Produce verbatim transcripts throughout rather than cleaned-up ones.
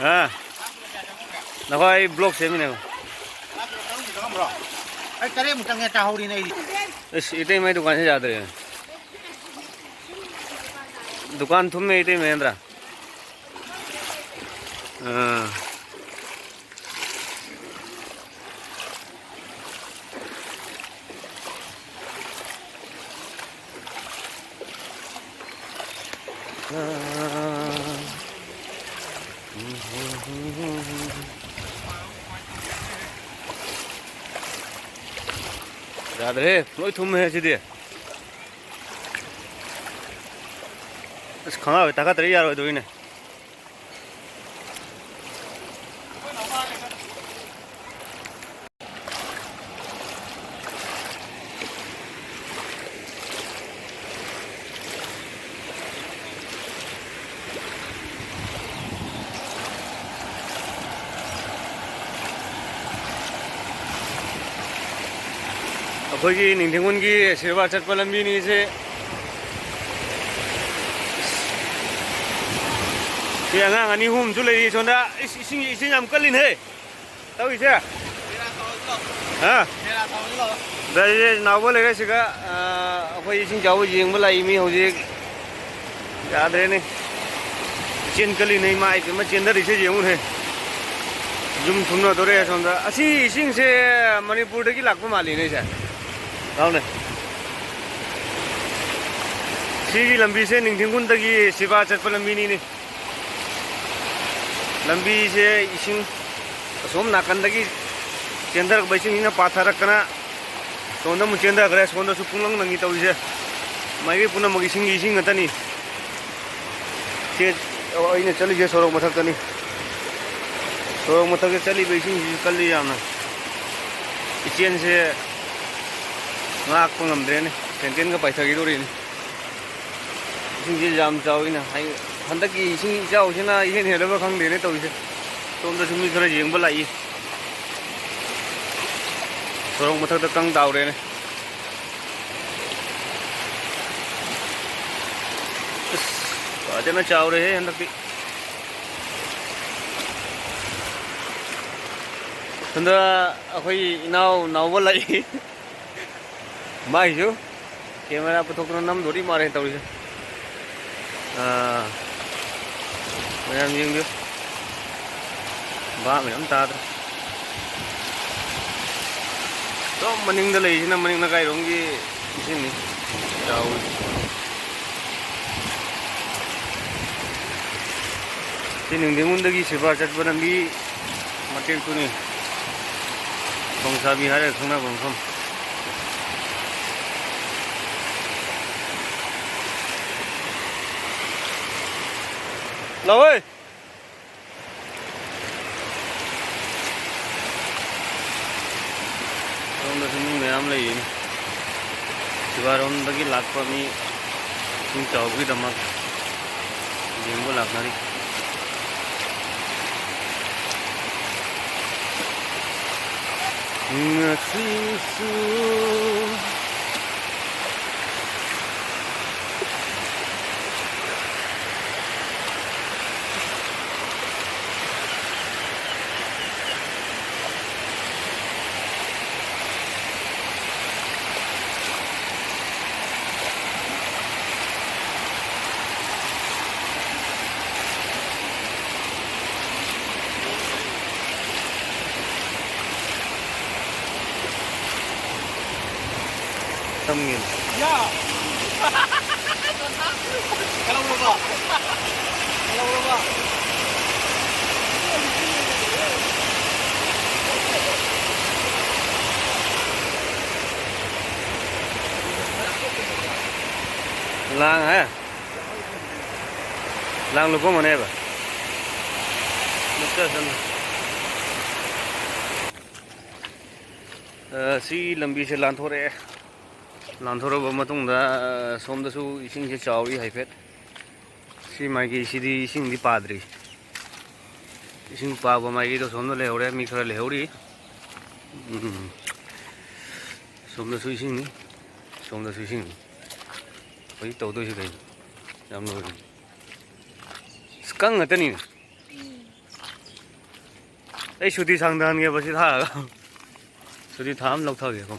ꯑꯥ, ꯅꯈꯣꯏ ꯑꯩ ꯕ꯭ꯂꯣꯛ ꯁꯦꯝꯃꯤꯅꯦꯕ꯫ ꯑꯩ ꯇꯔꯦꯠꯃꯨꯛ ꯆꯪꯉꯦ, ꯆꯥꯍꯧꯔꯤꯅꯦ ꯑꯩꯗꯤ꯫ ꯑꯁ, ꯏꯇꯩꯃꯩ ꯗꯨꯀꯥꯟꯁꯦ ꯌꯥꯗ꯭ꯔꯦ꯫ ꯗꯨꯀꯥꯟ ꯊꯨꯝꯃꯦ ꯏꯇꯩꯃꯩ ꯅꯠꯇ꯭ꯔꯥ? ꯑꯥ꯫ ꯌꯥꯗ꯭ꯔꯦ, ꯂꯣꯏ ꯊꯨꯝꯃꯦ ꯁꯤꯗꯤ꯫ ꯑꯁ, ꯈꯪꯉꯥꯎ ꯇꯥꯈꯠꯇ꯭ꯔꯗꯤ ꯌꯥꯔꯣꯏꯗꯧꯔꯤꯅꯦ꯫ ꯑꯩꯈꯣꯏꯒꯤ ꯅꯤꯡꯊꯤꯡꯈꯨꯜꯒꯤ ꯁꯦꯕꯥ ꯆꯠꯄ ꯂꯝꯕꯤꯅꯤ ꯁꯦ꯫ ꯁꯤ ꯑꯉꯥꯡ ꯑꯅꯤ ꯑꯍꯨꯝꯁꯨ ꯂꯩꯔꯤ ꯁꯣꯝꯗ꯫ ꯏꯁ, ꯏꯁꯤꯡ, ꯏꯁꯤꯡ ꯌꯥꯝ ꯀꯜꯂꯤꯅꯦꯍꯦ꯫ ꯇꯧꯔꯤꯁꯦ? ꯍꯥ? ꯒꯥꯔꯤꯁꯦ ꯅꯥꯎꯕ ꯂꯩꯔꯦ ꯁꯤꯒ, ꯑ, ꯑꯩꯈꯣꯏ ꯏꯁꯤꯡ ꯆꯥꯎꯕ ꯌꯦꯡꯕ ꯂꯥꯛꯏ ꯃꯤ ꯍꯧꯖꯤꯛ꯫ ꯌꯥꯗ꯭ꯔꯦꯅꯦ꯫ ꯆꯦꯟ ꯀꯜꯂꯤꯅꯦ, ꯏꯃꯥ ꯏꯄꯦꯝꯃ, ꯆꯦꯟꯊꯔꯤꯁꯦ ꯌꯦꯡꯉꯨꯅꯦ꯫ ꯌꯨꯝ ꯊꯨꯝꯅꯗꯣꯔꯦ ꯑꯁꯣꯝꯗ꯫ ꯑꯁꯤ ꯏꯁꯤꯡꯁꯦ ꯃꯅꯤꯄꯨꯔꯗꯒꯤ ꯂꯥꯛꯄ ꯃꯥꯜꯂꯤꯅꯦ ꯁꯦ꯫ ꯂꯥꯎꯅꯦ꯫ ꯁꯤꯒꯤ ꯂꯝꯕꯤꯁꯦ ꯅꯤꯡꯊꯤꯡꯈꯨꯜꯗꯒꯤ ꯁꯤꯕꯥ ꯆꯠꯄ ꯂꯝꯕꯤꯅꯤꯅꯦ꯫ ꯂꯝꯕꯤꯁꯦ ꯏꯁꯤꯡ ꯑꯁꯣꯝ ꯅꯥꯀꯟꯗꯒꯤ ꯆꯦꯟꯊꯔꯛꯄ ꯏꯁꯤꯡꯁꯤꯅ ꯄꯥꯊꯔꯛꯇꯅ ꯁꯣꯝꯗ ꯑꯃꯨꯛ ꯆꯦꯟꯊꯈ꯭ꯔꯦ꯫ ꯁꯣꯝꯗꯁꯨ ꯄꯨꯡꯂꯪ ꯂꯪꯉꯤ ꯇꯧꯔꯤꯁꯦ꯫ ꯃꯥꯏꯀꯩ ꯄꯨꯝꯅꯃꯛ ꯏꯁꯤꯡꯒꯤ ꯏꯁꯤꯡ ꯉꯥꯛꯇꯅꯤ꯫ ꯁꯤ ꯑꯩꯅ ꯆꯠꯂꯤꯁꯦ ꯁꯣꯔꯣꯛ ꯃꯊꯛꯇꯅꯤ꯫ ꯁꯣꯔꯣꯛ ꯃꯊꯛꯇ ꯆꯠꯂꯤꯕ ꯏꯁꯤꯡꯁꯤꯁꯨ ꯀꯜꯂꯤ ꯌꯥꯝꯅ꯫ ꯏꯆꯦꯟꯁꯦ ꯉꯥꯛꯄ ꯉꯝꯗ꯭ꯔꯦꯅꯦ꯫ ꯁꯦꯟꯇꯦꯟꯒ ꯄꯥꯏꯊꯈꯤꯗꯣꯔꯤꯅꯤ꯫ ꯏꯁꯤꯡꯁꯦ ꯌꯥꯝ ꯆꯥꯎꯋꯤꯅ꯫ ꯍꯥꯏ-, ꯍꯟꯗꯛꯀꯤ ꯏꯁꯤꯡ ꯏꯆꯥꯎꯁꯤꯅ ꯏꯍꯦꯟ ꯍꯦꯜꯂꯕ ꯈꯪꯗꯦꯅꯦ ꯇꯧꯔꯤꯁꯦ꯫ ꯁꯣꯝꯗꯁꯨ ꯃꯤ ꯈꯔ ꯌꯦꯡꯕ ꯂꯥꯛꯏ꯫ ꯁꯣꯔꯣꯛ ꯃꯊꯛꯇ ꯀꯪ ꯇꯥꯎꯔꯦꯅꯦ꯫ ꯑꯁ, ꯐꯖꯅ ꯆꯥꯎꯔꯦꯍꯦ ꯍꯟꯗꯛꯇꯤ꯫ ꯁꯣꯝꯗ ꯑꯩꯈꯣꯏ ꯏꯅꯥꯎ ꯅꯥꯎꯕ ꯂꯥꯛꯏ꯫ ꯃꯥꯏꯁꯨ ꯀꯦꯃꯦꯔꯥ ꯄꯨꯊꯣꯛꯇꯅ ꯅꯝꯗꯣꯔꯤ ꯃꯥꯜꯂꯦ ꯇꯧꯔꯤꯁꯦ꯫ ꯑꯥ, ꯃꯌꯥꯝ ꯌꯦꯡꯕꯤꯌꯨ꯫ ꯚꯥꯞ ꯃꯌꯥꯝ ꯇꯥꯗ꯭ꯔꯦ꯫ ꯑꯗꯨꯝ ꯃꯅꯤꯡꯗ ꯂꯩꯔꯤꯁꯤꯅ ꯃꯅꯤꯡ ꯂꯩꯀꯥꯏꯔꯣꯝꯒꯤ ꯏꯁꯤꯡꯅꯤ꯫ ꯆꯥꯎꯋꯤ꯫ ꯁꯤ ꯅꯤꯡꯊꯤꯡꯈꯨꯜꯗꯒꯤ ꯁꯤꯜꯚꯔ ꯆꯠꯄ ꯂꯝꯕꯤ ꯃꯇꯦꯛꯇꯨꯅꯤ꯫ ꯈꯣꯡꯁꯥꯕꯤ ꯍꯥꯏꯔꯒ ꯈꯪꯅꯕ ꯃꯐꯝ꯫ ꯂꯥꯛꯑꯣꯏ꯫ ꯁꯣꯝꯗꯁꯨ ꯃꯤ ꯃꯌꯥꯝ ꯂꯩꯔꯤꯅꯤ꯫ ꯁꯤꯕꯥꯔꯣꯝꯗꯒꯤ ꯂꯥꯛꯄ ꯃꯤ ꯏꯁꯤꯡ ꯆꯥꯎꯕꯒꯤꯗꯃꯛ ꯌꯦꯡꯕ ꯂꯥꯛꯅꯔꯤ꯫ ꯉꯁꯤꯁꯨ ꯇꯝꯒꯦꯅ꯫ ꯌꯥ꯫ ꯀꯂꯧꯔꯕ? ꯀꯂꯧꯔꯕ? ꯂꯥꯡ ꯍꯥꯏ꯫ ꯂꯥꯡ ꯂꯨꯞꯄꯝꯃꯅꯦꯕ꯫ ꯂꯨꯞꯆꯁꯅꯨ꯫ ꯑ, ꯁꯤ ꯂꯝꯕꯤꯁꯦ ꯂꯥꯟꯊꯣꯔꯛꯑꯦ꯫ ꯂꯥꯟꯊꯣꯔꯛꯑꯕ ꯃꯇꯨꯡꯗ, ꯑ, ꯁꯣꯝꯗꯁꯨ ꯏꯁꯤꯡꯁꯦ ꯆꯥꯎꯔꯤ ꯍꯥꯏꯐꯦꯠ꯫ ꯁꯤ ꯃꯥꯏꯀꯩꯁꯤꯗꯤ ꯏꯁꯤꯡꯗꯤ ꯄꯥꯗ꯭ꯔꯤ꯫ ꯏꯁꯤꯡ ꯄꯥꯕ ꯃꯥꯏꯀꯩꯗꯣ ꯁꯣꯝꯗ ꯂꯩꯍꯧꯔꯦ, ꯃꯤ ꯈꯔ ꯂꯩꯍꯧꯔꯤ꯫ ꯎꯝ꯫ ꯁꯣꯝꯗꯁꯨ ꯏꯁꯤꯡꯅꯤ, ꯁꯣꯝꯗꯁꯨ ꯏꯁꯤꯡꯅꯤ꯫ ꯍꯧꯖꯤꯛ ꯇꯧꯗꯣꯏꯁꯤ ꯀꯩꯅꯣ? ꯌꯥꯝ ꯂꯣꯏꯔꯦ꯫ ꯀꯪ ꯉꯥꯛꯇꯅꯤ꯫ ꯑꯩ ꯁꯨꯇꯤ ꯁꯥꯡꯊꯍꯟꯒꯦꯕ ꯁꯤ ꯊꯥꯔꯒ꯫ ꯁꯨꯇꯤ ꯊꯥ ꯑꯃ ꯂꯧꯊꯒꯦꯀꯣ꯫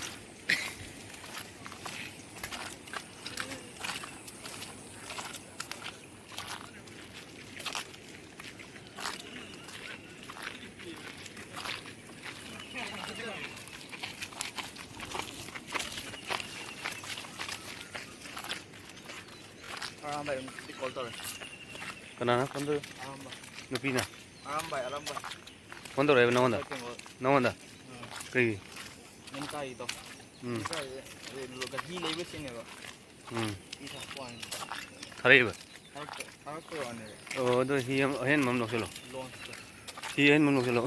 ꯑꯔꯥꯝꯕꯥꯏ ꯑꯃꯨꯛ ꯀꯣꯜ ꯇꯧꯔꯦ꯫ ꯀꯅꯥꯅ ꯐꯣꯟ ꯇꯧꯔꯤ? ꯑꯔꯥꯝꯕꯥꯏ꯫ ꯅꯨꯄꯤꯅ? ꯑꯔꯥꯝꯕꯥꯏ, ꯑꯔꯥꯝꯕꯥꯏ꯫ ꯐꯣꯟ ꯇꯧꯔꯛꯑꯦꯕ ꯅꯉꯣꯟꯗ? ꯅꯉꯣꯟꯗ? ꯎꯝ꯫ ꯀꯩꯒꯤ? ꯅꯪ ꯇꯥꯏꯗꯣ꯫ ꯎꯝ꯫ ꯅꯪ ꯇꯥꯏꯗꯣ꯫ ꯑꯗꯨ ꯒꯥꯔꯤ ꯂꯩꯕ ꯆꯤꯡꯉꯦꯕ꯫ ꯎꯝ꯫ ꯏ ꯊꯛꯄ ꯋꯥꯅꯤ꯫ ꯊꯥꯔꯛꯏꯕ? ꯊꯥꯔꯛꯇ-, ꯊꯥꯔꯛꯇ ꯋꯥꯅꯦꯕ꯫ ꯑꯣ, ꯑꯗꯨ ꯍꯤ ꯑꯃ, ꯑꯍꯦꯟꯕ ꯑꯃ ꯂꯧꯁꯤꯜꯂꯣ꯫ ꯂꯣꯟꯁꯇ꯫ ꯍꯤ ꯑꯍꯦꯟꯕ ꯑꯃ ꯂꯧꯁꯤꯜꯂꯣ꯫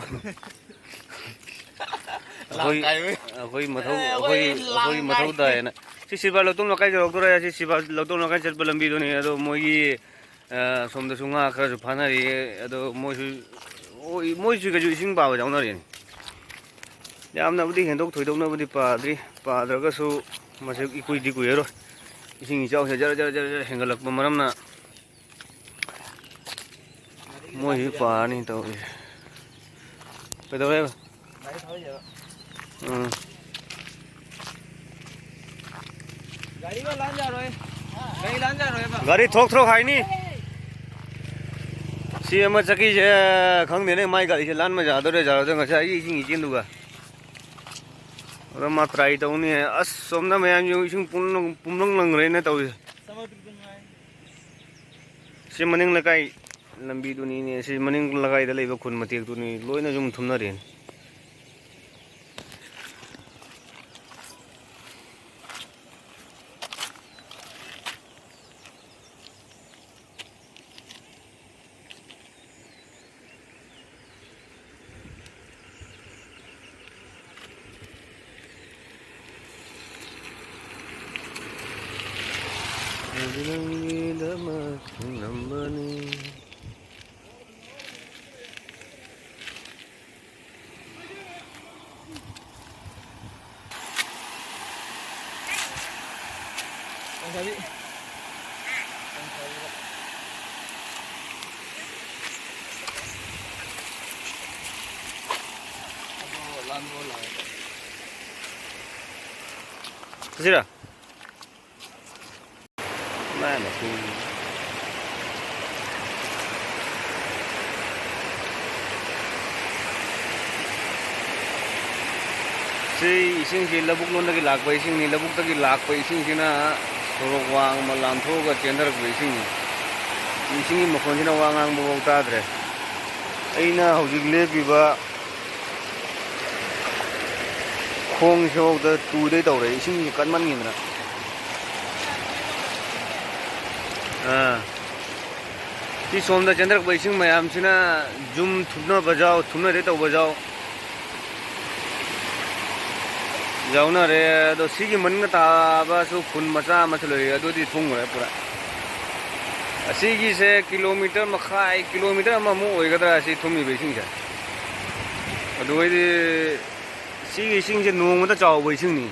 ꯂꯥꯡ ꯑꯩꯈꯣꯏ, ꯀꯥꯏꯕꯩ꯫ ꯑꯩꯈꯣꯏ ꯃꯊꯧ, ꯑꯦ, ꯑꯩꯈꯣꯏ, ꯑꯩꯈꯣꯏ ꯑꯩꯈꯣꯏ ꯂꯥꯡ ꯃꯊꯧ ꯀꯥꯏ꯫ ꯇꯥꯏꯌꯦꯅ꯫ ꯁꯤ ꯁꯤꯜꯚꯔ ꯂꯧꯇꯣꯡ ꯂꯩꯀꯥꯏ ꯌꯧꯔꯛꯇꯣꯔꯦ꯫ ꯁꯤ ꯁꯤꯜꯚꯔ ꯂꯧꯇꯣꯡ ꯂꯩꯀꯥꯏ ꯆꯠꯄ ꯂꯝꯕꯤꯗꯨꯅꯤ꯫ ꯑꯗꯣ ꯃꯣꯏꯒꯤ ꯑ, ꯁꯣꯝꯗꯁꯨ ꯉꯥ ꯈꯔꯁꯨ ꯐꯥꯅꯔꯤ꯫ ꯑꯗꯣ ꯃꯣꯏꯁꯨ, ꯃꯣꯏ-, ꯃꯣꯏꯁꯨ ꯀꯩꯁꯨ ꯏꯁꯤꯡ ꯄꯥꯕ ꯌꯥꯎꯅꯔꯤꯅꯤ꯫ ꯌꯥꯝꯅꯕꯨꯗꯤ ꯍꯦꯟꯗꯣꯛ ꯊꯣꯏꯗꯣꯛꯅꯕꯨꯗꯤ ꯄꯥꯗ꯭ꯔꯤ, ꯄꯥꯗ꯭ꯔꯒꯁꯨ ꯃꯁꯤ ꯏꯀꯨꯏꯗꯤ ꯀꯨꯏꯔꯔꯣꯏ꯫ ꯏꯁꯤꯡ ꯏꯆꯥꯎꯁꯦ ꯖꯔ ꯖꯔ ꯖꯔ ꯖꯔ ꯍꯦꯟꯒꯠꯂꯛꯄ ꯃꯔꯝꯅ ꯃꯣꯏꯁꯨ ꯄꯥꯔꯅꯤ ꯇꯧꯔꯤꯁꯦ꯫ ꯀꯩꯗꯧꯋꯦꯕ? ꯒꯥꯔꯤ ꯊꯧꯔꯤꯁꯦꯕ꯫ ꯎꯝ꯫ ꯒꯥꯔꯤꯒ ꯂꯥꯟ ꯌꯥꯔꯣꯏ꯫ ꯒꯥꯔꯤ ꯂꯥꯟ ꯌꯥꯔꯣꯏꯕ꯫ ꯒꯥꯔꯤ ꯊꯣꯛ ꯊꯣꯛ ꯍꯥꯏꯅꯤ꯫ ꯁꯤ ꯑꯃ ꯆꯠꯈꯤꯁꯦ ꯈꯪꯗꯦꯅꯦ, ꯃꯥꯏ ꯒꯥꯔꯤꯁꯦ ꯂꯥꯟꯕ ꯌꯥꯗꯣꯏꯔꯥ ꯌꯥꯔꯣꯏꯗꯣꯏꯔꯥ, ꯉꯁꯥꯏ ꯑꯩꯒꯤ ꯏꯁꯤꯡ ꯏꯆꯦꯟꯗꯨꯒ꯫ ꯑꯗꯣ ꯃꯥ try ꯇꯧꯅꯤ꯫ ꯑꯁ, ꯁꯣꯝꯗ ꯃꯌꯥꯝꯁꯨ ꯏꯁꯤꯡ ꯄꯨꯡꯂꯪ-, ꯄꯨꯡꯂꯪ ꯂꯪꯈ꯭ꯔꯦꯅꯦ ꯇꯧꯔꯤꯁꯦ꯫ ꯁꯤ ꯃꯅꯤꯡ ꯂꯩꯀꯥꯏ ꯂꯝꯕꯤꯗꯨꯅꯤꯅꯦ, ꯁꯤ ꯃꯅꯤꯡ ꯂꯩꯀꯥꯏꯗ ꯂꯩꯕ ꯈꯨꯟ ꯃꯇꯦꯛꯇꯨꯅꯤ, ꯂꯣꯏꯅ ꯌꯨꯝ ꯊꯨꯝꯅꯔꯦꯅꯦ꯫ ꯑꯩꯗꯤ ꯅꯪꯒꯤꯗꯃꯛ ꯍꯤꯡꯂꯝꯕꯅꯤ꯫ ꯆꯠꯁꯤꯔꯥ? ꯂꯥꯏꯅ ꯄꯨꯡ꯫ ꯁꯤ ꯏꯁꯤꯡꯁꯤ ꯂꯧꯕꯨꯛ ꯂꯣꯝꯗꯒꯤ ꯂꯥꯛꯄ ꯏꯁꯤꯡꯅꯤ꯫ ꯂꯧꯕꯨꯛꯇꯒꯤ ꯂꯥꯛꯄ ꯏꯁꯤꯡꯁꯤꯅ ꯁꯣꯔꯣꯛ ꯋꯥꯡꯃ ꯂꯥꯟꯊꯣꯛꯑꯒ ꯆꯦꯟꯊꯔꯛꯄ ꯏꯁꯤꯡꯅꯤ꯫ ꯏꯁꯤꯡꯒꯤ ꯃꯈꯣꯟꯁꯤꯅ ꯋꯥ ꯉꯥꯡꯕꯐꯥꯎ ꯇꯥꯗ꯭ꯔꯦ꯫ ꯑꯩꯅ ꯍꯧꯖꯤꯛ ꯂꯦꯞꯄꯤꯕ ꯈꯣꯡꯁꯤꯐꯥꯎꯗ ꯇꯨꯗꯩ ꯇꯧꯔꯦ, ꯏꯁꯤꯡꯁꯤ ꯀꯟꯃꯟꯈꯤꯗꯅ꯫ ꯑꯥ꯫ ꯁꯤ ꯁꯣꯝꯗ ꯆꯦꯟꯊꯔꯛꯄ ꯏꯁꯤꯡ ꯃꯌꯥꯝꯁꯤꯅ ꯌꯨꯝ ꯊꯨꯝꯅꯕ ꯌꯥꯎ, ꯊꯨꯝꯅꯗꯦ ꯇꯧꯕ ꯌꯥꯎ, ꯌꯥꯎꯅꯔꯦ꯫ ꯑꯗꯣ ꯁꯤꯒꯤ ꯃꯅꯤꯡꯗ ꯇꯥꯕꯁꯨ ꯈꯨꯟ ꯃꯆꯥ ꯑꯃꯁꯨ ꯂꯩꯔꯤ, ꯑꯗꯨꯗꯤ ꯊꯨꯝꯈ꯭ꯔꯦ ꯄꯨꯔꯥ꯫ ꯑꯁꯤꯒꯤꯁꯦ ꯀꯤꯂꯣꯃꯤꯇꯔ ꯃꯈꯥꯏ, ꯀꯤꯂꯣꯃꯤꯇꯔ ꯑꯃꯃꯨꯛ ꯑꯣꯏꯒꯗ꯭ꯔꯥ ꯁꯤ ꯊꯨꯝꯃꯤꯕ ꯏꯁꯤꯡꯁꯦ? ꯑꯗꯨ ꯑꯣꯏꯗꯤ ꯁꯤꯒꯤ ꯏꯁꯤꯡꯁꯦ ꯅꯣꯡꯃꯗ ꯆꯥꯎꯕ ꯏꯁꯤꯡꯅꯤ꯫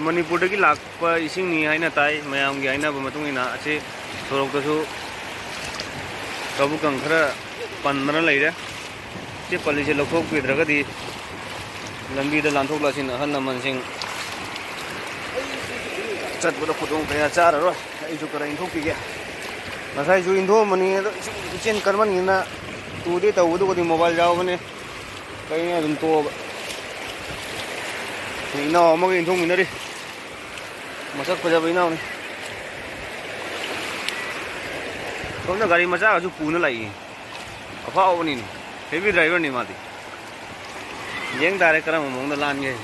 ꯃꯅꯤꯄꯨꯔꯗꯒꯤ ꯂꯥꯛꯄ ꯏꯁꯤꯡꯅꯤ ꯍꯥꯏꯅ ꯇꯥꯏ꯫ ꯃꯌꯥꯝꯒꯤ ꯍꯥꯏꯅꯕ ꯃꯇꯨꯡ ꯏꯟꯅ ꯑꯁꯤ ꯁꯣꯔꯣꯛꯇꯁꯨ ꯀꯕꯣꯛꯀꯪ ꯈꯔ ꯄꯟꯗꯅ ꯂꯩꯔꯦ꯫ ꯁꯤ ꯄꯜꯂꯤꯁꯦ ꯂꯧꯊꯣꯛꯄꯤꯗ꯭ꯔꯒꯗꯤ ꯂꯝꯕꯤꯗ ꯂꯥꯟꯊꯣꯛ ꯂꯥꯟꯁꯤꯟ ꯑꯍꯜ ꯂꯃꯟꯁꯤꯡ ꯆꯠꯄꯗ ꯈꯨꯗꯣꯡ ꯀꯌꯥ ꯆꯥꯔꯔꯣꯏ꯫ ꯑꯩꯁꯨ ꯈꯔ ꯏꯟꯊꯣꯛꯄꯤꯒꯦ꯫ ꯉꯁꯥꯏꯁꯨ ꯏꯟꯊꯣꯛꯑꯝꯕꯅꯤ, ꯑꯗꯣ ꯏꯁꯤꯡ ꯏꯆꯦꯟ ꯀꯟꯃꯟꯒꯤꯅ ꯇꯨꯗꯦ ꯇꯧꯕꯗꯨꯒꯗꯤ ꯃꯣꯕꯥꯏꯜ ꯌꯥꯎꯕꯅꯦ꯫ ꯀꯩꯅꯣ ꯑꯗꯨꯝ ꯇꯣꯛꯑꯕ꯫ ꯏꯅꯥꯎ ꯑꯃꯒ ꯏꯟꯊꯣꯛꯃꯤꯟꯅꯔꯤ꯫ ꯃꯁꯛ ꯐꯖꯕ ꯏꯅꯥꯎꯅꯤ꯫ ꯁꯣꯝꯗ ꯒꯥꯔꯤ ꯃꯆꯥꯒꯁꯨ ꯄꯨꯅ ꯂꯥꯛꯏ꯫ ꯑꯐꯥꯎꯕꯅꯤꯅꯦ꯫ Heavy driver ꯅꯤ ꯃꯥꯗꯤ꯫ ꯌꯦꯡ ꯇꯥꯔꯦ ꯀꯔꯝꯕ ꯃꯑꯣꯡꯗ ꯂꯥꯟꯒꯦ꯫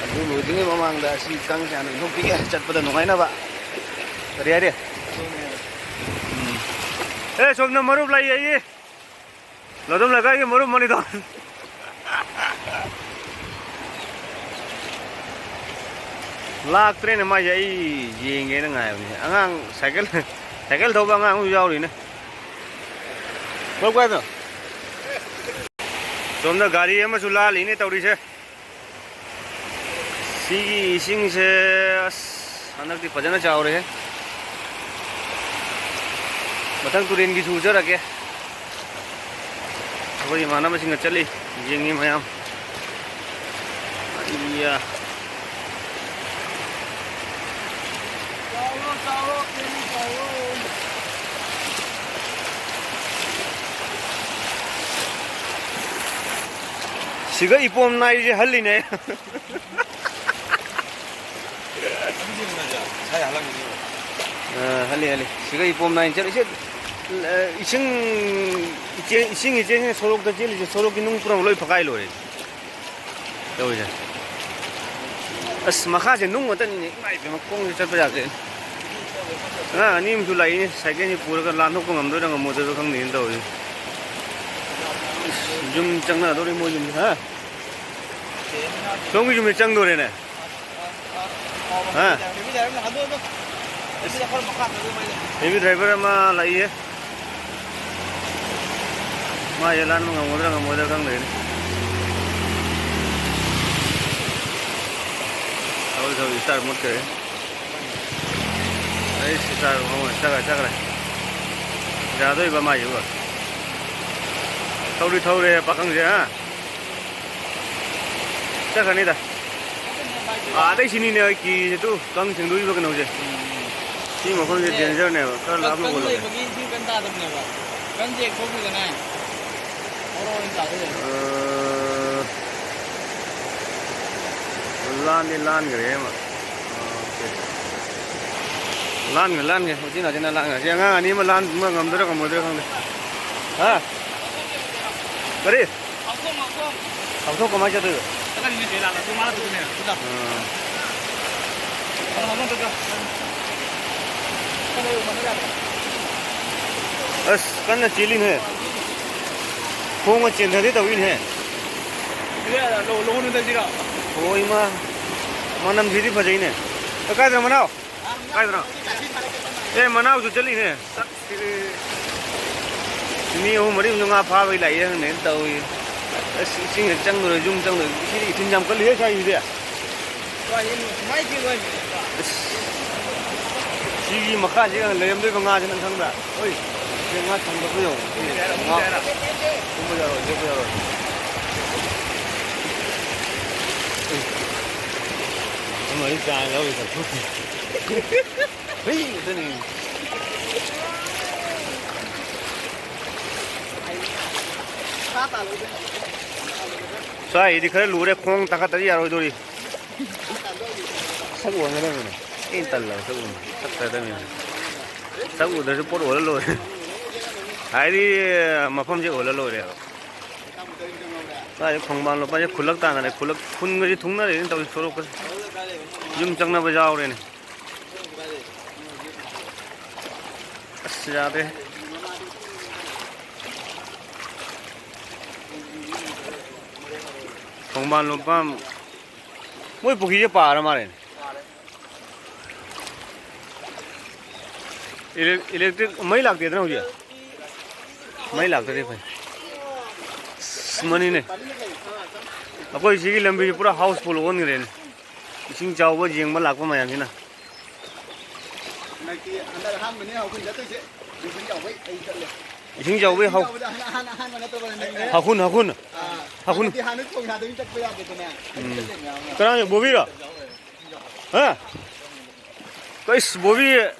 ꯑꯗꯨ ꯂꯣꯏꯗ꯭ꯔꯤꯉꯩ ꯃꯃꯥꯡꯗ ꯑꯁꯤ ꯀꯥꯡ ꯆꯥꯅ ꯏꯟꯊꯣꯛꯄꯤꯒꯦ ꯆꯠꯄꯗ ꯅꯨꯡꯉꯥꯏꯅꯕ꯫ ꯀꯔꯤ ꯍꯥꯏꯔꯤ? ꯎꯝ꯫ ꯑꯦ, ꯁꯣꯝꯗ ꯃꯔꯨꯞ ꯂꯩ ꯑꯩ꯫ ꯂꯧꯗꯝ ꯂꯩꯀꯥꯏꯒꯤ ꯃꯔꯨꯞ ꯑꯃꯅꯤꯗꯣ꯫ ꯂꯥꯛꯇ꯭ꯔꯦꯅꯦ ꯃꯥꯏꯁꯦ, ꯑꯩ ꯌꯦꯡꯒꯦꯅ ꯉꯥꯏꯕꯅꯦ꯫ ꯑꯉꯥꯡ ꯁꯥꯏꯀꯜ, ꯁꯥꯏꯀꯜ ꯊꯧꯕ ꯑꯉꯥꯡ ꯑꯃꯁꯨ ꯌꯥꯎꯔꯤꯅꯦ꯫ ꯃꯔꯨꯞ ꯀꯥꯏꯗꯅꯣ? ꯁꯣꯝꯗ ꯒꯥꯔꯤ ꯑꯃꯁꯨ ꯂꯥꯜꯂꯤꯅꯦ ꯇꯧꯔꯤꯁꯦ꯫ ꯁꯤꯒꯤ ꯏꯁꯤꯡꯁꯦ, ꯑꯁ, ꯍꯟꯗꯛꯇꯤ ꯐꯖꯅ ꯆꯥꯎꯔꯦꯍꯦ꯫ ꯃꯊꯪ ꯇꯨꯔꯦꯟꯒꯤꯁꯨ ꯎꯖꯔꯛꯀꯦ꯫ ꯑꯩꯈꯣꯏ ꯏꯃꯥꯟꯅꯕꯁꯤꯡꯒ ꯆꯠꯂꯤ, ꯌꯦꯡꯉꯤ ꯃꯌꯥꯝ꯫ ꯌꯥ꯫ ꯁꯤꯒ ꯏꯄꯣꯝ ꯅꯥꯏꯔꯤꯁꯦ ꯍꯜꯂꯤꯅꯦ꯫ ꯑ, ꯍꯜꯂꯤ, ꯍꯜꯂꯤ꯫ ꯁꯤꯒ ꯏꯄꯣꯝ ꯅꯥꯏꯅ ꯆꯠꯂꯤꯁꯦ, ꯑ, ꯏꯁꯤꯡ ꯏꯆꯦ-, ꯏꯁꯤꯡ ꯏꯆꯦꯁꯤꯅ ꯁꯣꯔꯣꯛꯇ ꯆꯦꯜꯂꯤꯁꯦ, ꯁꯣꯔꯣꯛꯀꯤ ꯅꯨꯡ ꯄꯨꯝꯅꯃꯛ ꯂꯣꯏ ꯐꯀꯥꯏ ꯂꯣꯏꯔꯦ꯫ ꯇꯧꯔꯤꯁꯦ꯫ ꯑꯁ, ꯃꯈꯥꯁꯦ ꯅꯨꯡ ꯉꯥꯛꯇꯅꯤꯅꯦ꯫ ꯏꯃꯥ ꯏꯕꯦꯝꯃ, ꯈꯣꯡꯁꯦ ꯆꯠꯄ ꯌꯥꯗꯦ꯫ ꯑꯉꯥꯡ ꯑꯅꯤ ꯑꯃꯁꯨ ꯂꯥꯛꯏꯅꯦ, ꯁꯥꯏꯀꯜꯁꯦ ꯄꯨꯔꯒ ꯂꯥꯟꯊꯣꯛꯄ ꯉꯝꯗꯣꯏꯔꯥ ꯉꯝꯃꯣꯏꯗꯣꯏꯔꯥ ꯈꯪꯗꯦꯅ ꯇꯧꯔꯤꯁꯦ꯫ ꯌꯨꯝ ꯆꯪꯅꯗꯧꯔꯤ ꯃꯣꯏ ꯌꯨꯝꯁꯦ, ꯍꯥ? ꯁꯣꯝꯒꯤ ꯌꯨꯝꯁꯦ ꯆꯪꯗꯣꯔꯦꯅꯦ꯫ ꯍꯥ? ꯍꯦꯕꯤ ꯗ꯭ꯔꯥꯏꯚꯔ ꯑꯃ ꯂꯥꯛꯏꯌꯦ꯫ ꯃꯥꯁꯦ ꯂꯥꯟꯕ ꯉꯝꯒꯗ꯭ꯔꯥ ꯉꯝꯃꯣꯏꯗ꯭ꯔꯥ ꯈꯪꯗꯦꯅꯦ꯫ ꯊꯧꯔꯤ ꯊꯧꯔꯤ ꯏꯁꯇꯥꯔ ꯃꯨꯠꯈ꯭ꯔꯦ꯫ ꯑꯩ ꯏꯁꯇꯥꯔ ꯃꯨꯠꯈ꯭ꯔꯦ꯫ ꯆꯠꯈ꯭ꯔꯦ, ꯆꯠꯈ꯭ꯔꯦ꯫ ꯌꯥꯗꯣꯏꯕ ꯃꯥꯏꯁꯤꯕꯣ꯫ ꯊꯧꯔꯤ ꯊꯧꯔꯦ ꯄꯥꯈꯪꯁꯦ, ꯍꯥ? ꯆꯠꯈ꯭ꯔꯅꯤꯗ꯫ ꯑꯥꯗꯩ ꯁꯤꯅꯤꯅꯦ ꯑꯩ ꯀꯤꯔꯤꯁꯦ ꯇꯨ꯫ ꯀꯪ ꯁꯦꯡꯗꯣꯛꯏꯕ ꯀꯩꯅꯣꯁꯦ꯫ ꯁꯤ ꯃꯐꯝꯁꯦ ꯗꯦꯟꯖꯔꯅꯦꯕ꯫ ꯈꯔ ꯂꯥꯞꯅ ꯀꯪ ꯑꯣꯜꯂꯒꯦ꯫ ꯂꯩꯕꯒꯤ ꯏꯁꯤꯡ ꯀꯟ ꯇꯥꯗꯕꯅꯦꯕ꯫ ꯀꯪ ꯆꯦꯛ ꯊꯣꯛꯈꯤꯗꯅ ꯍꯣꯔꯣ ꯍꯣꯔꯣ ꯇꯥꯗꯣꯏꯅꯦ꯫ ꯑ, ꯂꯥꯟꯗꯤ ꯂꯥꯟꯈ꯭ꯔꯦ ꯑꯃ꯫ ꯑ, ꯑꯣꯀꯦ꯫ ꯂꯥꯟꯈ꯭ꯔꯦ, ꯂꯥꯟꯈ꯭ꯔꯦ꯫ ꯎꯆꯤꯟ ꯅꯥꯆꯤꯟꯅ ꯂꯥꯟꯈ꯭ꯔꯦ꯫ ꯁꯤ ꯑꯉꯥꯡ ꯑꯅꯤ ꯑꯃ ꯂꯥꯟꯕ ꯉꯝꯗꯣꯏꯔꯥ ꯉꯝꯃꯣꯏꯗꯣꯏꯔꯥ ꯈꯪꯗꯦ꯫ ꯍꯥ? ꯀꯔꯤ? ꯊꯥꯎꯊꯣꯛ ꯀꯃꯥꯏꯅ ꯆꯠꯇꯣꯏꯕ? ꯆꯠꯀꯅꯤꯅꯦ, ꯆꯦ ꯂꯥꯛꯑꯒ ꯑꯗꯨ ꯃꯥꯅ ꯄꯨꯊꯣꯛꯀꯅꯤ꯫ ꯑꯥ꯫ ꯑꯁ, ꯀꯟꯅ ꯆꯦꯜꯂꯤꯅꯦ꯫ ꯈꯣꯡꯅ ꯆꯦꯟꯊꯗꯦ ꯇꯧꯔꯤꯅꯦ꯫ ꯂꯧ-, ꯂꯧꯍꯣꯟ ꯍꯨꯟꯗꯁꯤꯔꯣ? ꯍꯣꯏ, ꯏꯃꯥ꯫ ꯃꯅꯝꯁꯤꯗꯤ ꯐꯖꯩꯅꯦ꯫ ꯀꯥꯏꯗꯅꯣ ꯃꯅꯥꯎ? ꯀꯥꯏꯗꯅꯣ? ꯑꯦ, ꯃꯅꯥꯎꯁꯨ ꯆꯠꯂꯤꯅꯦ꯫ ꯁꯤꯗꯤ ꯃꯤ ꯑꯍꯨꯝ ꯃꯔꯤ ꯑꯃꯁꯨ ꯉꯥ ꯐꯥꯕꯒꯤ ꯂꯥꯛꯏ ꯈꯪꯗꯦꯅ ꯇꯧꯏ꯫ ꯑꯁ, ꯏꯁꯤꯡꯗ ꯆꯪꯗꯣꯔꯦ, ꯌꯨꯝ ꯆꯪꯗꯣꯔꯦ꯫ ꯁꯤꯗꯤ ꯏꯊꯤꯟ ꯌꯥꯝ ꯀꯜꯂꯤꯍꯦ ꯁ꯭ꯋꯥꯏꯁꯤꯗꯤ꯫ ꯑꯁ, ꯁꯤꯒꯤ ꯃꯈꯥꯁꯤꯗ ꯂꯩꯔꯝꯗꯣꯏꯕ ꯉꯥꯁꯦ ꯅꯪ ꯈꯪꯕ꯭ꯔꯥ? ꯍꯣꯏ, ꯁꯤ ꯉꯥ ꯊꯝꯕꯁꯨ ꯌꯦꯡꯉꯣ꯫ ꯁꯤ ꯉꯥ ꯀꯨꯝꯕ ꯌꯥꯔꯣꯏ, ꯂꯦꯞꯄ ꯌꯥꯔꯣꯏ꯫ ꯃꯔꯤ ꯆꯥ ꯂꯧꯔꯤꯗꯣ꯫ ꯍꯨꯏ ꯉꯥꯛꯇꯅꯤ꯫ ꯁ꯭ꯋꯥꯏꯗꯤ ꯈꯔ ꯂꯨꯔꯦ, ꯈꯣꯡ ꯇꯥꯈꯠꯇꯗꯤ ꯌꯥꯔꯣꯏꯗꯧꯔꯤ꯫ ꯁꯛ ꯎꯍꯟꯒꯗꯕꯅꯤꯅꯦ꯫ ꯑꯩꯅ ꯇꯜꯂꯕ ꯁꯛ ꯎꯍꯟꯕ꯫ ꯁꯛ ꯐꯖꯗꯕꯅꯤꯅ꯫ ꯁꯛ ꯎꯗ꯭ꯔꯁꯨ ꯄꯣꯠ ꯎꯍꯜꯂ ꯂꯣꯏꯔꯦ꯫ ꯍꯥꯏꯗꯤ ꯃꯐꯝꯁꯦ ꯎꯍꯜꯂ ꯂꯣꯏꯔꯦꯕ꯫ ꯀꯥꯏꯗꯩ ꯈꯣꯡꯕꯥꯟ ꯂꯣꯝꯄꯥꯁꯦ ꯈꯨꯜꯂꯛ ꯇꯥꯅꯔꯦ, ꯈꯨꯜꯂꯛ, ꯈꯨꯟꯒꯁꯦ ꯊꯨꯡꯅꯔꯦꯅꯦ ꯇꯧꯔꯤ ꯁꯣꯔꯣꯛꯀꯁꯦ꯫ ꯌꯨꯝ ꯆꯪꯅꯕ ꯌꯥꯎꯔꯦꯅꯦ꯫ ꯑꯁ, ꯌꯥꯗ꯭ꯔꯦ꯫ ꯈꯣꯡꯕꯥꯟ ꯂꯣꯝꯄꯥꯝ꯫ ꯃꯣꯏ ꯄꯨꯈ꯭ꯔꯤꯁꯦ ꯄꯥꯔ ꯃꯥꯜꯂꯦꯅꯦ꯫ ꯏꯂꯦꯛ-, ꯏꯂꯦꯛꯇ꯭ꯔꯤꯛ ꯃꯩ ꯂꯥꯛꯇꯦꯗꯅ ꯍꯧꯖꯤꯛ꯫ ꯃꯩ ꯂꯥꯛꯇ꯭ꯔꯗꯤ ꯐꯩ꯫ ꯑꯁ, ꯃꯅꯤꯅꯦ꯫ ꯑꯩꯈꯣꯏ ꯁꯤꯒꯤ ꯂꯝꯕꯤꯁꯦ ꯄꯨꯔꯥ ꯍꯥꯎꯁꯐꯨꯜ ꯑꯣꯟꯈ꯭ꯔꯦꯅꯦ꯫ ꯏꯁꯤꯡ ꯆꯥꯎꯕ ꯌꯦꯡꯕ ꯂꯥꯛꯄ ꯃꯌꯥꯝꯁꯤꯅ꯫ ꯍꯟꯗꯛꯇꯤ, ꯍꯟꯗꯛ ꯑꯍꯥꯟꯕꯅꯦ ꯍꯧꯈꯨꯟ ꯆꯠꯇꯣꯏꯁꯦ꯫ ꯏꯁꯤꯡ ꯆꯥꯎꯕꯩ ꯑꯩ ꯆꯠꯂꯦ꯫ ꯏꯁꯤꯡ ꯆꯥꯎꯕꯩ ꯏꯁꯤꯡ ꯍꯧ-, ꯆꯥꯎꯕꯗ ꯑꯍꯥꯟ-, ꯑꯍꯥꯟꯕ ꯅꯠꯇ꯭ꯔꯕ ꯅꯪ? ꯍꯧꯈꯨꯟ, ꯍꯧꯈꯨꯟ꯫ ꯑꯥ, ꯍꯧꯈꯨꯟ꯫ ꯍꯟꯗꯛꯇꯤ ꯍꯥꯟꯅ ꯊꯣꯡ ꯌꯥꯗꯕꯤ ꯆꯠꯄ ꯌꯥꯗꯦꯗꯅ꯫ ꯎꯝ꯫ ꯆꯠꯂꯦ ꯃꯌꯥꯝ ꯑꯃ꯫ ꯀꯅꯥꯅꯣ, ꯕꯣꯕꯤꯔꯣ? ꯍꯥ? ꯑꯩꯁ, ꯕꯣꯕꯤ꯫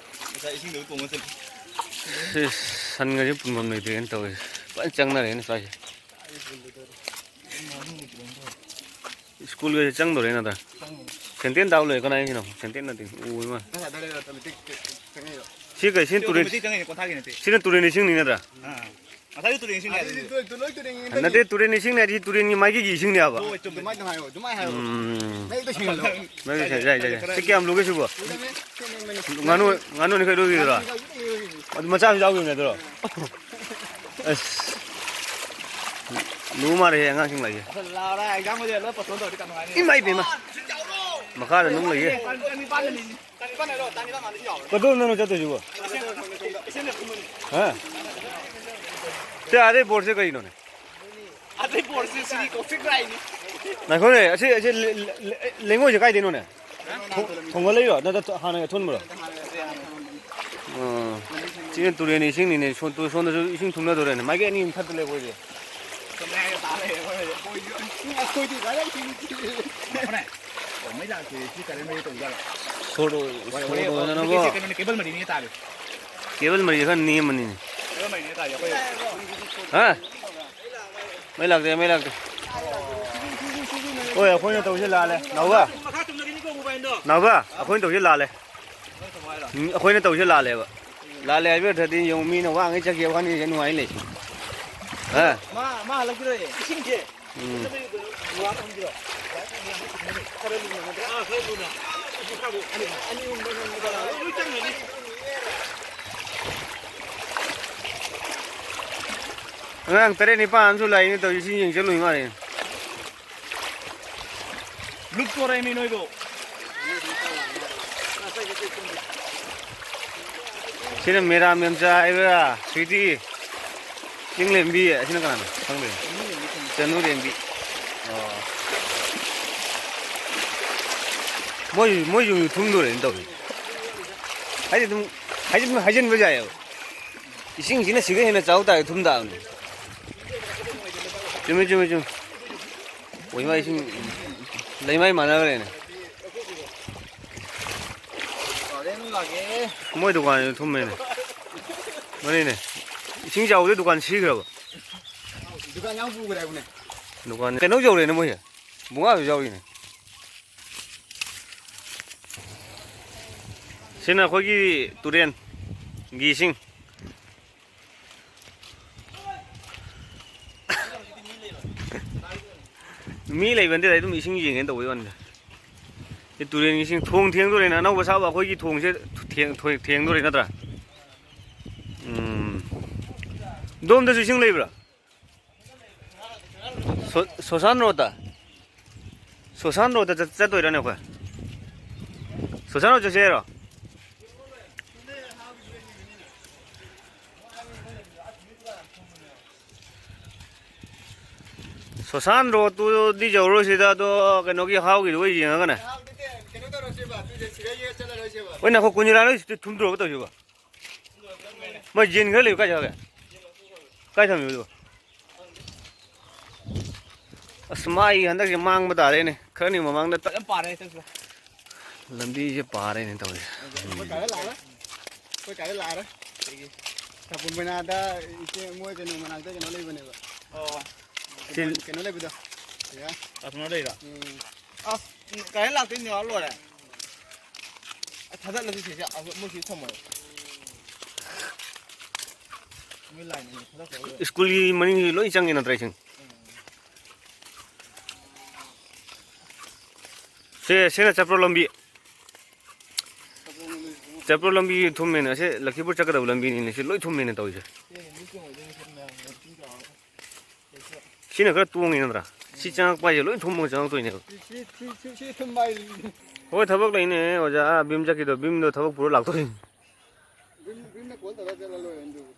ꯉꯁꯥꯏ ꯏꯁꯤꯡꯗꯨ ꯇꯣꯡꯉ ꯆꯠꯂꯤ꯫ ꯁꯤ ꯁꯟꯒꯁꯦ ꯄꯨꯟꯐꯝ ꯂꯩꯇ꯭ꯔꯦꯅ ꯇꯧꯔꯤꯁꯦ꯫ ꯐꯖꯅ ꯆꯪꯅꯔꯦꯅꯦ ꯁ꯭ꯋꯥꯏꯁꯦ꯫ ꯁ꯭ꯀꯨꯜꯒꯁꯦ ꯆꯪꯗꯣꯔꯦ ꯅꯠꯇ꯭ꯔꯥ? ꯁꯦꯟꯇꯦꯟ ꯇꯥꯕ ꯂꯣꯏꯔꯦ꯫ ꯀꯅꯥ ꯍꯥꯏꯁꯤꯅꯣ? ꯁꯦꯟꯇꯦꯟ ꯅꯠꯇꯦ꯫ ꯎ ꯏꯃꯥ꯫ ꯁꯤ ꯀꯩ, ꯁꯤꯅ ꯇꯨꯔꯦꯟ, ꯁꯤ ꯑꯣꯇꯣꯃꯦꯇꯤꯛ ꯆꯪꯉꯛꯏꯅꯦ, ꯀꯣꯟꯊꯥꯒꯤ ꯅꯠꯇꯦ꯫ ꯁꯤꯅ ꯇꯨꯔꯦꯟ ꯏꯁꯤꯡꯅꯤ ꯅꯠꯇ꯭ꯔꯥ? ꯑꯥ꯫ ꯉꯁꯥꯏꯗꯤ ꯇꯨꯔꯦꯟ ꯏꯁꯤꯡꯅꯦ ꯍꯥꯏꯗꯨꯗꯤ꯫ ꯅꯠꯇꯦ, ꯇꯨꯔꯦꯟ ꯏꯁꯤꯡꯅꯦ ꯍꯥꯏꯗꯤ ꯇꯨꯔꯦꯟꯒꯤ ꯃꯥꯏꯀꯩꯒꯤ ꯏꯁꯤꯡꯅꯦ ꯍꯥꯏꯕ꯫ ꯍꯣꯏ, ꯆꯨꯝꯃꯦ꯫ ꯑꯗꯨꯃꯥꯏꯅ ꯍꯥꯏꯌꯣ, ꯑꯗꯨꯃꯥꯏꯅ ꯍꯥꯏꯌꯣ꯫ ꯎꯝ꯫ ꯃꯌꯦꯛꯇꯣ ꯁꯦꯡꯍꯜꯂꯣ꯫ ꯃꯌꯦꯛꯇꯣ ꯁꯦꯡ-, ꯌꯥꯏ, ꯌꯥꯏ, ꯌꯥꯏ꯫ ꯁꯤ ꯀꯌꯥꯝ ꯂꯨꯒꯦ ꯁꯤꯕꯣ? ꯉꯥꯅꯨ, ꯉꯥꯅꯨꯅꯤ ꯀꯩ ꯂꯨꯒꯤꯗꯨꯔꯣ? ꯑꯗꯨ ꯃꯆꯥꯁꯨ ꯌꯥꯎꯈꯤꯕꯅꯦ ꯑꯗꯨꯔꯣ? ꯑꯁ꯫ ꯂꯨ ꯃꯥꯜꯂꯦꯍꯦ ꯑꯉꯥꯡꯁꯤꯡ ꯂꯥꯛꯏꯁꯦ꯫ ꯂꯥꯎꯔꯦ, ꯑꯦꯛꯖꯥꯝ ꯍꯧꯖꯤꯛ ꯂꯣꯏ ꯄꯣꯁꯄꯣꯟ ꯇꯧꯔꯗꯤ ꯀꯩꯅꯣ ꯍꯥꯏꯅꯤ? ꯏꯃꯥ ꯏꯕꯦꯝꯃ꯫ ꯃꯈꯥꯗ ꯅꯨꯡ ꯂꯩꯌꯦ꯫ ꯇꯥꯡ ꯅꯤꯄꯥꯟꯗꯅꯤ꯫ ꯇꯥꯡ ꯅꯤꯄꯥꯟ ꯍꯥꯏꯔꯣ? ꯇꯥꯡ ꯅꯤꯄꯥꯟ ꯃꯥꯟꯗ ꯌꯥꯎꯔꯦ꯫ ꯀꯗꯣꯝꯗꯅꯣ ꯆꯠꯇꯣꯏꯁꯤꯕꯣ? ꯍꯥ? ꯁꯦ, ꯑꯥꯗꯩ ꯕꯣꯔꯗꯁꯦ ꯀꯩꯅꯣꯅꯦ? ꯑꯗꯩ ꯕꯣꯔꯗꯁꯦ ꯁꯤꯗꯤ ꯇꯣꯛꯁꯤꯛ ꯔꯥꯏꯠꯅꯤ꯫ ꯉꯥꯏꯈꯣꯅꯦ, ꯑꯁꯤ, ꯑꯁꯤ ꯂꯦ-, ꯂꯦ-, ꯂꯦꯡꯉꯣꯏꯁꯦ ꯀꯥꯏꯗꯩꯅꯣꯅꯦ? ꯊꯣꯡ-, ꯊꯣꯡꯒꯠꯂꯛꯏꯔꯣ? ꯅꯠꯇ꯭ꯔ ꯍꯥꯟꯅ ꯑꯊꯣꯟꯕꯔꯣ? ꯑꯥ꯫ ꯁꯤꯅ ꯇꯨꯔꯦꯟ ꯏꯁꯤꯡꯅꯤꯅꯦ꯫ ꯁꯣꯝ-, ꯁꯣꯝꯗꯁꯨ ꯏꯁꯤꯡ ꯊꯨꯝꯅꯗꯣꯔꯦꯅꯦ꯫ ꯃꯥꯏꯀꯩ ꯑꯅꯤ ꯑꯃ ꯊꯠꯇ ꯂꯩ ꯑꯩꯈꯣꯏꯁꯦ꯫ ꯉꯥꯏꯈꯣꯅꯦ꯫ ꯃꯩ ꯂꯥꯛꯇꯦ, ꯁꯤ ꯀꯔꯦꯟ ꯃꯔꯤ ꯇꯧꯖꯥꯠꯂꯣ? ꯁꯣꯔꯠ ꯑꯣꯏ-, ꯍꯣꯏ, ꯁꯣꯔꯠ ꯍꯣꯏ, ꯑꯣꯏꯗꯅꯕ꯫ ꯍꯧꯖꯤꯛꯀꯤꯁꯦ ꯀꯩꯅꯣꯅꯦ, ꯀꯦꯕꯜ ꯃꯔꯤꯅꯦ ꯇꯥꯔꯦ꯫ ꯀꯦꯕꯜ ꯃꯔꯤꯁꯦ ꯈꯔ ꯅꯦꯝꯕꯅꯤꯅꯦ꯫ ꯀꯦꯕꯜ ꯃꯔꯤꯅꯦ ꯇꯥꯔꯦ, ꯑꯩꯈꯣꯏ꯫ ꯍꯥ? ꯃꯩ ꯂꯥꯛꯇꯦ, ꯃꯩ ꯂꯥꯛꯇꯦ꯫ ꯍꯣꯏ, ꯑꯩꯈꯣꯏꯅ ꯇꯧꯁꯦ ꯂꯥꯜꯂꯦ꯫ ꯅꯥꯎꯕ꯫ ꯃꯈꯥ ꯇꯨꯝꯅꯒꯤꯅꯤꯀꯣ, ꯃꯣꯕꯥꯏꯜꯗꯣ꯫ ꯅꯥꯎꯕ, ꯑꯩꯈꯣꯏꯅ ꯇꯧꯁꯦ ꯂꯥꯜꯂꯦ꯫ ꯎꯝ, ꯑꯩꯈꯣꯏꯅ ꯇꯧꯁꯦ ꯂꯥꯜꯂꯦꯕ꯫ ꯂꯥꯜꯂꯦ ꯍꯥꯏꯕ ꯅꯠꯇ꯭ꯔꯗꯤ ꯌꯦꯡꯉꯨ, ꯃꯤꯅ ꯋꯥꯉꯩ ꯆꯠꯈꯤꯕ ꯋꯥꯅꯤ, ꯅꯨꯡꯉꯥꯏ ꯂꯩ꯫ ꯍꯥ? ꯃꯥ, ꯃꯥ ꯍꯜꯂꯛꯈꯤꯔꯣꯏꯌꯦ꯫ ꯏꯁꯤꯡꯁꯦ꯫ ꯎꯝ꯫ ꯑꯉꯥꯡ ꯇꯔꯦꯠ ꯅꯤꯄꯥꯟ ꯑꯃꯁꯨ ꯂꯥꯛꯏꯅꯦ ꯇꯧꯔꯤꯁꯤ, ꯏꯁꯤꯡ ꯌꯦꯡ ꯆꯠꯂꯨꯏ ꯃꯥꯜꯂꯦ꯫ ꯂꯨꯞꯇꯣꯔꯦꯃꯤ ꯅꯣꯏꯕꯨ꯫ ꯁꯤꯅ ꯃꯦꯔꯥ ꯃꯦꯝꯆꯥ ꯍꯥꯏꯕ꯭ꯔꯥ? ꯁ꯭ꯋꯤꯇꯤ꯫ ꯆꯤꯡꯂꯦꯝꯕꯤ ꯑꯁꯤꯅ ꯀꯅꯥꯅꯣ? ꯈꯪꯗꯦ꯫ ꯆꯅꯨ ꯂꯦꯝꯕꯤ꯫ ꯑꯣ꯫ ꯃꯣꯏ, ꯃꯣꯏꯁꯨ ꯊꯨꯝꯗꯣꯔꯦꯅ ꯇꯧꯔꯤ꯫ ꯍꯥꯏꯗꯤ ꯑꯗꯨꯝ ꯍꯥꯏꯖꯤꯟ-, ꯍꯥꯏꯖꯤꯟꯕ ꯌꯥꯏꯑꯕ꯫ ꯏꯁꯤꯡꯁꯤꯅ ꯁꯤꯒ ꯍꯦꯟꯅ ꯆꯥꯎ ꯇꯥꯔꯗꯤ ꯊꯨꯝ ꯇꯥꯕꯅꯤ꯫ ꯆꯨꯝꯃꯤ, ꯆꯨꯝꯃꯤ, ꯆꯨꯝꯃꯤ꯫ ꯑꯣ, ꯏꯃꯥ, ꯏꯁꯤꯡ ꯂꯩꯃꯥꯏ ꯃꯥꯟꯅꯈ꯭ꯔꯦꯅꯦ꯫ ꯃꯣꯏ ꯗꯨꯀꯥꯟꯁꯤ ꯊꯨꯝꯃꯦꯅꯦ꯫ ꯃꯅꯤꯅꯦ꯫ ꯏꯁꯤꯡ ꯆꯥꯎꯕꯗꯩ ꯗꯨꯀꯥꯟ ꯁꯤꯈ꯭ꯔꯕ? ꯗꯨꯀꯥꯟ ꯌꯥꯝ ꯄꯨꯈ꯭ꯔꯦ ꯍꯥꯏꯕꯅꯦ꯫ ꯗꯨꯀꯥꯟ ꯀꯩꯅꯣ ꯌꯧꯔꯦꯅꯦ ꯃꯣꯏꯁꯦ꯫ ꯕꯨꯡꯉꯥꯁꯨ ꯌꯥꯎꯔꯤꯅꯦ꯫ ꯁꯤꯅ ꯑꯩꯈꯣꯏꯒꯤ ꯇꯨꯔꯦꯟꯒꯤ ꯏꯁꯤꯡ꯫ ꯃꯤ ꯂꯩꯕ ꯅꯠꯇꯦꯗ, ꯑꯩ ꯑꯗꯨꯝ ꯏꯁꯤꯡ ꯌꯦꯡꯒꯦꯅ ꯇꯧꯕꯩ ꯋꯥꯅꯤꯗ꯫ ꯁꯤ ꯇꯨꯔꯦꯟꯒꯤ ꯏꯁꯤꯡ, ꯊꯣꯡ ꯊꯦꯡꯗꯣꯔꯦꯅ, ꯑꯅꯧꯕ ꯁꯥꯕ ꯑꯩꯈꯣꯏꯒꯤ ꯊꯣꯡꯁꯦ ꯊꯦꯡ-, ꯊꯣꯏ-, ꯊꯦꯡꯗꯣꯔꯦ ꯅꯠꯇ꯭ꯔꯥ? ꯎꯝ꯫ ꯑꯗꯣꯝꯗꯁꯨ ꯏꯁꯤꯡ ꯂꯩꯕ꯭ꯔꯥ? ꯁꯣ-, ꯁꯣꯁꯥꯟ ꯔꯣꯗꯇ? ꯁꯣꯁꯥꯟ ꯔꯣꯗꯇ ꯆꯠ-, ꯆꯠꯇꯣꯏꯔꯅꯦ ꯑꯩꯈꯣꯏ? ꯁꯣꯁꯥꯟ ꯔꯣꯗ ꯆꯠꯁꯦ ꯍꯥꯏꯔꯣ? ꯁꯣꯁꯥꯟ ꯔꯣꯗꯇꯨꯗꯤ ꯌꯧꯔꯣꯏꯁꯤꯗ, ꯑꯗꯣ ꯀꯩꯅꯣꯒꯤ ꯍꯥꯎꯒꯤꯗꯨ ꯑꯣꯏ ꯌꯦꯡꯉꯒꯅꯦ꯫ ꯍꯣꯏ, ꯅꯈꯣꯏ ꯀꯨꯟꯖꯔꯥ ꯅꯣꯏ ꯊꯨꯝꯗ꯭ꯔꯣꯕ ꯇꯧꯁꯤꯕꯣ? ꯃꯣꯏ ꯌꯦꯟ ꯈꯔ ꯂꯩꯕ ꯀꯥꯏ ꯆꯠꯈ꯭ꯔꯒꯦ? ꯀꯥꯏ ꯊꯝꯃꯤꯕ ꯑꯗꯨꯕꯣ? ꯑꯁ, ꯃꯥꯏ ꯍꯟꯗꯛꯁꯦ ꯃꯥꯡꯕ ꯇꯥꯔꯦꯅꯦ꯫ ꯈꯔꯅꯤ ꯃꯃꯥꯡꯗ ꯇ- ꯌꯥꯝ ꯄꯥꯔꯦ ꯍꯟꯗꯛꯁꯦ꯫ ꯂꯝꯕꯤꯁꯦ ꯄꯥꯔꯦꯅꯦ ꯇꯧꯔꯤꯁꯦ꯫ ꯑꯩꯈꯣꯏ ꯀꯥꯏꯗ ꯂꯥꯛꯑꯔꯣꯏ꯫ ꯑꯩꯈꯣꯏ ꯀꯥꯏꯗ ꯂꯥꯛꯑꯔꯣꯏ꯫ ꯁꯥꯄꯨꯝ ꯃꯅꯥꯗ ꯏꯆꯦ ꯃꯣꯏ ꯀꯩꯅꯣ ꯃꯅꯥꯛꯇ ꯀꯩꯅꯣ ꯂꯩꯕꯅꯦꯕ꯫ ꯑꯣ꯫ ꯁꯤ ꯀꯩꯅꯣ ꯂꯩꯕꯗꯣ꯫ ꯌꯥ꯫ ꯇꯥꯇꯣꯟꯅ ꯂꯩꯔꯣ? ꯎꯝ꯫ ꯑꯁ꯫ ꯀꯥꯏꯅ ꯂꯥꯛꯇꯣꯏꯅꯦ ꯂꯣꯏꯔꯦ꯫ ꯑꯩ ꯊꯥꯗꯠꯂꯁꯤ ꯁꯤꯁꯦ ꯑꯃꯨꯛ ꯃꯣꯏ ꯁꯤ ꯊꯝꯃꯣ꯫ ꯃꯣꯏ ꯂꯥꯏꯟ ꯑꯃꯨꯛ ꯊꯥꯗꯠꯈ꯭ꯔꯒ ꯂꯣꯏꯔꯦ꯫ ꯁ꯭ꯀꯨꯜꯒꯤ ꯃꯅꯤꯡꯁꯤ ꯂꯣꯏ ꯆꯪꯉꯦ ꯅꯠꯇ꯭ꯔ ꯏꯁꯤꯡ? ꯁꯦ ꯁꯤꯅ ꯆꯠꯄ꯭ꯔꯣ ꯂꯝꯕꯤ? ꯆꯠꯄ꯭ꯔꯣ ꯂꯝꯕꯤ ꯊꯨꯝꯃꯦꯅ ꯁꯤ ꯂꯛꯈꯤꯄꯨꯔ ꯆꯠꯀꯗꯕ ꯂꯝꯕꯤꯅꯤꯅꯦ ꯁꯤ ꯂꯣꯏ ꯊꯨꯝꯃꯦꯅ ꯇꯧꯔꯤꯁꯦ꯫ ꯁꯤꯅ ꯈꯔ ꯇꯣꯡꯉꯤ ꯅꯠꯇ꯭ꯔꯥ? ꯁꯤ ꯆꯪꯉꯛꯄ ꯍꯥꯏꯁꯦ ꯂꯣꯏ ꯊꯨꯝꯃꯒ ꯆꯪꯉꯛꯇꯣꯏꯅꯦꯕ꯫ ꯁꯤ ꯁꯤ ꯁꯤ ꯁꯤ ꯊꯨꯝ ꯍꯥꯏꯁꯦ꯫ ꯍꯣꯏ ꯊꯕꯛ ꯂꯩꯅꯦ ꯑꯣꯖꯥ, ꯑꯥ ꯚꯤꯝ ꯆꯠꯈꯤꯗꯣ ꯚꯤꯝꯗꯣ ꯊꯕꯛ ꯄꯨꯔ ꯂꯥꯛꯇꯣꯏꯅꯤ꯫ ꯚꯤꯝ ꯚꯤꯝꯅ ꯀꯣꯜ ꯇꯧꯔ ꯆꯠꯂ ꯂꯣꯏꯔꯦ ꯑꯗꯨꯕꯨ꯫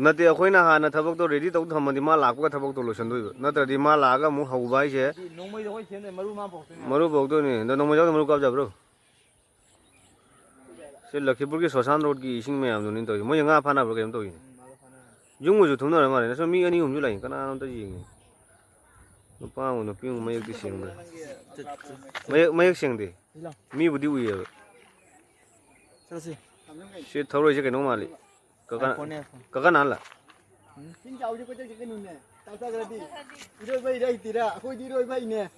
ꯅꯠꯇꯦ, ꯑꯩꯈꯣꯏꯅ ꯍꯥꯟꯅ ꯊꯕꯛꯇꯣ ꯔꯦꯗꯤ ꯇꯧ ꯊꯝꯃꯗꯤ ꯃꯥ ꯂꯥꯛꯄꯒ ꯊꯕꯛꯇꯣ ꯂꯣꯏꯁꯤꯟꯗꯣꯏꯕ꯫ ꯅꯠꯇ꯭ꯔꯗꯤ ꯃꯥ ꯂꯥꯛꯑꯒ ꯑꯃꯨꯛ ꯍꯧꯕ ꯍꯥꯏꯁꯦ ꯅꯣꯡꯃꯩꯗꯣ ꯑꯩꯈꯣꯏ ꯁꯦꯝꯗꯣꯏ ꯃꯔꯨ ꯃꯥ ꯄꯨꯔꯛꯇꯣꯏꯅꯦ꯫ ꯃꯔꯨ ꯐꯧꯗꯣꯏꯅꯤ꯫ ꯑꯗꯣ ꯅꯣꯡꯃꯩ ꯌꯥꯎꯗ ꯃꯔꯨ ꯀꯥꯞꯆꯕ꯭ꯔꯣ? ꯁꯤ ꯂꯛꯈꯤꯄꯨꯔꯒꯤ ꯁꯣꯁꯥꯟ ꯔꯣꯗꯀꯤ ꯏꯁꯤꯡ ꯃꯌꯥꯝꯗꯨꯅꯤ ꯇꯧꯔꯤꯁꯦ꯫ ꯃꯣꯏꯁꯦ ꯉꯥ ꯐꯥꯅꯕ꯭ꯔꯥ ꯀꯩꯅꯣꯝ ꯇꯧꯔꯤꯅꯦ꯫ ꯌꯨꯝꯒꯁꯨ ꯊꯨꯝꯅꯔ ꯃꯥꯜꯂꯦ꯫ ꯁꯣꯝ ꯃꯤ ꯑꯅꯤ ꯑꯍꯨꯝꯁꯨ ꯂꯥꯛꯏ꯫ ꯀꯅꯥꯅꯣ ꯑꯝꯇ ꯌꯦꯡꯉꯦ꯫ ꯅꯨꯄꯥ ꯑꯃ ꯅꯨꯄꯤ ꯑꯃ ꯃꯌꯦꯛꯇꯤ ꯁꯦꯡꯗ꯭ꯔꯦ꯫ ꯃꯌꯦꯛ ꯃꯌꯦꯛ ꯁꯦꯡꯗꯦ꯫ ꯃꯤꯕꯨꯗꯤ ꯎꯏꯌꯦꯕ꯫ ꯆꯠꯂꯁꯤ꯫ ꯁꯤ ꯊꯧꯔꯣꯏꯁꯦ ꯀꯩꯅꯣ ꯃꯥꯜꯂꯤ꯫ ꯀꯀꯥ ꯐꯣꯟꯅꯦ, ꯐꯣꯟ꯫ ꯀꯀꯥ ꯅꯍꯥꯟꯂ? ꯆꯤꯡ ꯆꯥꯎꯁꯦ ꯀꯣꯏꯆꯠ ꯆꯠꯀꯅꯨꯅꯦ꯫ ꯆꯥꯛ ꯆꯥꯗ꯭ꯔꯗꯤ ꯏꯔꯣꯏꯕ ꯍꯩꯔ ꯍꯩꯇꯦꯔꯥ? ꯑꯩꯈꯣꯏꯗꯤ ꯏꯔꯣꯏꯕ ꯍꯩꯅꯦ꯫